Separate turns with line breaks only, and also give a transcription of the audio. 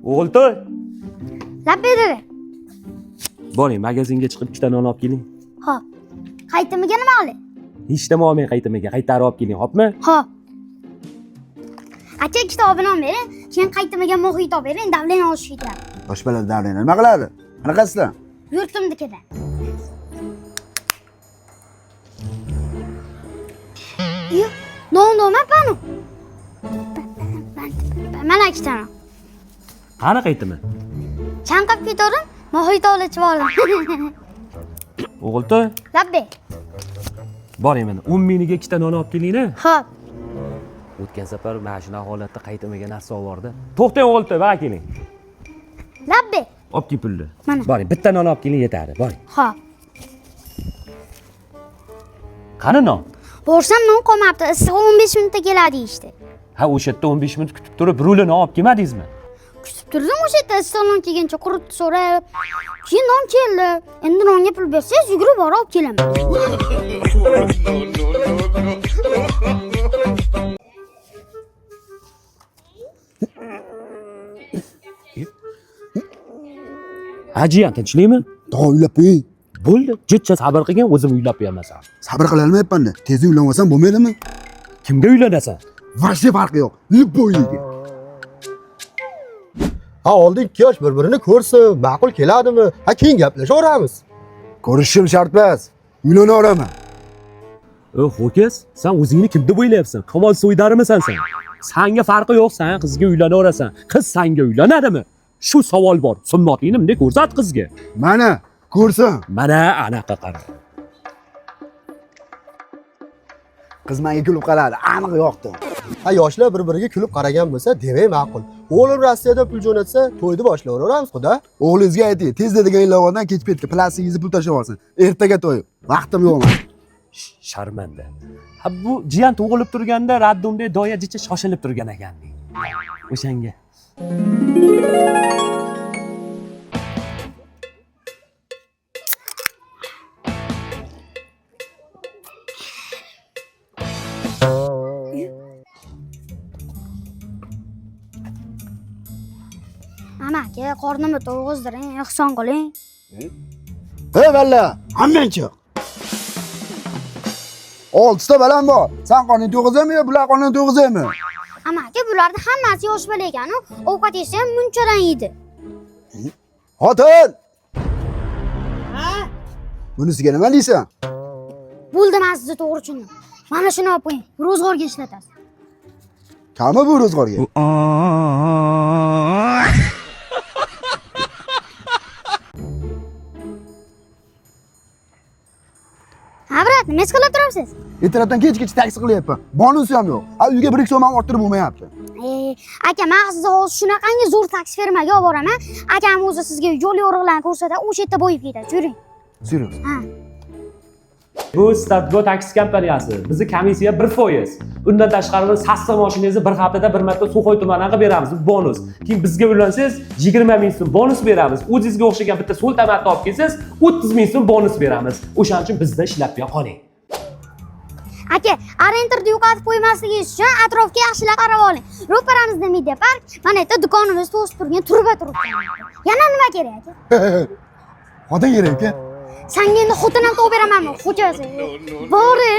O'g'iltoy.
Labbay dada.
Boring, magazinga chiqib ikkita non olib keling.
Xo'p. Qaytimiga nima olay?
Hech nima olmang qaytimiga, qaytarib olib keling, xo'pmi?
Xo'p. Aka ikkita olib bering, keyin qaytimiga mohit olib bering, davleni oshib ketadi.
Yosh bola davleni nima qiladi? Qanaqasizlar?
Yurtimnikida. Yo'q, non olmayapman. Mana ikkita non.
Qani qaytimi?
Chanqab ketaverim, mohit olib ichib oldim.
O'g'iltoy,
Labbay.
boring mana 10 mingga ikkita non olib keling-a.
Xo'p.
O'tgan safar mana shunaqa holatda qaytimiga narsa olib bordi. To'xtang o'g'iltoy, bana keling.
Labbay.
Olib kel pulni.
Mana.
Boring, bitta non olib keling yetadi, boring.
Xo'p.
Qani non?
Borsam non qolmabdi. Issig'i 15 minutda keladi deyishdi.
Ha, o'sha yerda 15 minut kutib turib, rulini olib kelmadingizmi?
Kutib turdim o'sha yerda issiq non kelguncha quritdi so'rab. Keyin non keldi. Endi nonga pul bersangiz yugurib borib olib kelaman.
Ha, jiyan, tinchlikmi?
Tog'a uylab qo'ying.
Bo'ldi, jicha sabr qilgin, o'zim uylab qo'yaman.
Sabr qila olmayapman-da. Tez uylanmasam bo'lmaydimi?
Kimga uylanasan?
Вообще farqi yo'q. Любойga.
Ha, oldin ikki yosh bir-birini ko'rsin, ma'qul keladimi? Ha, keyin gaplashaveramiz.
Ko'rishim shart emas. Uylanaveraman.
O, ho'kiz, sen o'zingni kim deb o'ylayapsan? Kamol so'ydarimisan sen? Sanga farqi yo'q, sen qizga uylanaverasan. Qiz sanga uylanadimi? Shu savol bor. Sunnotingni bunday ko'rsat qizga.
Mana, ko'rsin.
Mana anaqa qara.
Qiz menga kulib qaradi, aniq yoqdi.
Ha, yoshlar bir-biriga kulib qaragan bo'lsa, demak ma'qul. O'g'lim Rossiyada pul jo'natsa, to'yni boshlayveramiz, xudo.
O'g'lingizga ayting, tezda degan ilovadan kech paytga plastigingizni pul tashlab olsin. Ertaga to'y. Vaqtim yo'q. mani.
Sharmanda. Ha, bu jiyan tug'ilib turganda raddumda doya jicha shoshilib turgan ekan. O'shanga.
Amaki, qornimni to'yg'izdiring, ehson qiling.
Ey valla, hammang chiq. Oltita balam bor. Sen qorning to'yg'izaymi yo bular qornini to'yg'izaymi?
Amaki, bularni hammasi yosh bola ekan-u, ovqat yesa ham munchadan yeydi.
Xotin! Ha? Bunisiga nima deysan?
Bo'ldi, men sizni to'g'ri tushundim. Mana shuni olib qo'ying, ro'zg'orga ishlatasiz.
Kami bu ro'zg'orga?
Ha, brat, nima ish qilib turibsiz?
Ertalabdan kechgacha taksi qilyapman. Bonusi ham yo'q. Ha, uyga 1-2 so'm ham orttirib bo'lmayapti.
Aka, men sizni hozir shunaqangi zo'r taksi firmaga olib boraman. Akam o'zi sizga yo'l yo'riqlarni ko'rsatadi, o'sha yerda boyib ketadi. Yuring.
Serios.
Ha.
Bu Startgo taksi kompaniyasi. Bizi komissiya 1%. Undan tashqari sassiq mashinangizni bir haftada bir marta Suxoy tumaniga qilib beramiz, bu bonus. Keyin bizga uylansangiz 20 ming so'm bonus beramiz. O'zingizga o'xshagan bitta so'l tamatni olib kelsangiz 30 ming so'm bonus beramiz. O'shaning uchun bizda ishlab qoling.
Aka, orientirni yo'qotib qo'ymasligingiz uchun atrofga yaxshilab qarab oling. Ro'paramizda media park, mana yerda do'konimiz to'sib turgan turba turibdi. Yana nima kerak aka?
Xotin kerak aka.
Sanga endi xotin ham topib beramanmi, xo'jasi? Bori.